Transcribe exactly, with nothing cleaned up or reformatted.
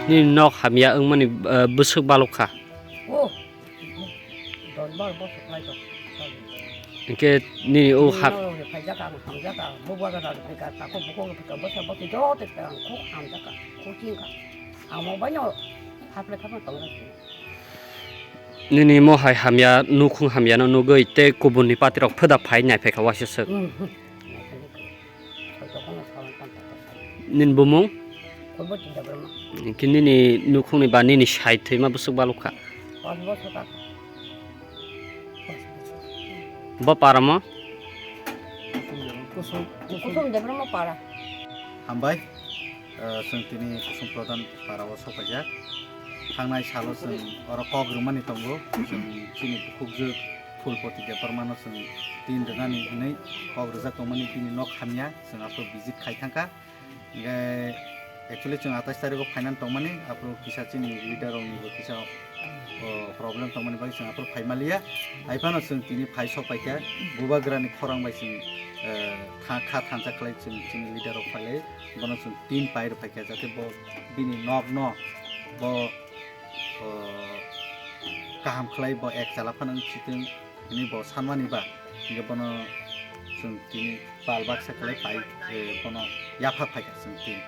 Nini nok hamya wngmani, eh, bwswk balok kha? Oh, dos bar bosor khlai tong. Hwnkhe nini o ha- Nini norok ni phaijak ang, hamjak ang, bubagra rok phaikha, takhuk bukhuk rok phaikha, bwsa bwswi joto phaikha, ang khuk hamjak ang, khuk chingkha. Ang mo baino haplai khapang tongjak. Nini mo hai hamya, nukhung hamya no nugwi tei kubun ni party rok pheda phai nai phaikha waisa swk. Hmm, hmm. Nini bumung? Hwnkhe nini nukhungni ba nini sai thwima bwswk balok kha? Bo paramo? Kusum Debbarma para. Hambai, eh, chwng tini Kusum Pradhan para o sokpaijak. Thangnai salo chwng oro kok rwmani tongo. Chwng chini bukhukjwk Phulpoti Debbarmano chwng tin rwnani hwnwi kok rwjak tongmani bini nok hamya, chwng aphuru visit khai thangkha. Hingkhe actually chwng atais tarigo phainani tongmani, aphuru kisa chini leader roknibo kisa, o, problem tongmani bagwi chwng aphuru phaimaliya. Haiphano chwng tini phai sok paikha, bubagrani khorang bai chwng, eh, tha-, kha thansa khlai chwng chini leader rok phailai, bono chwng tin pai rw phaikha, jate bo bini nokno bo, o, kaham khlai bo ek chala phano wng sitwng. Hwnwi bo sanmani ba, hingkhe bono chwng tini pal baksa khlai pai, eh, bono yapha phaikha chwng tin.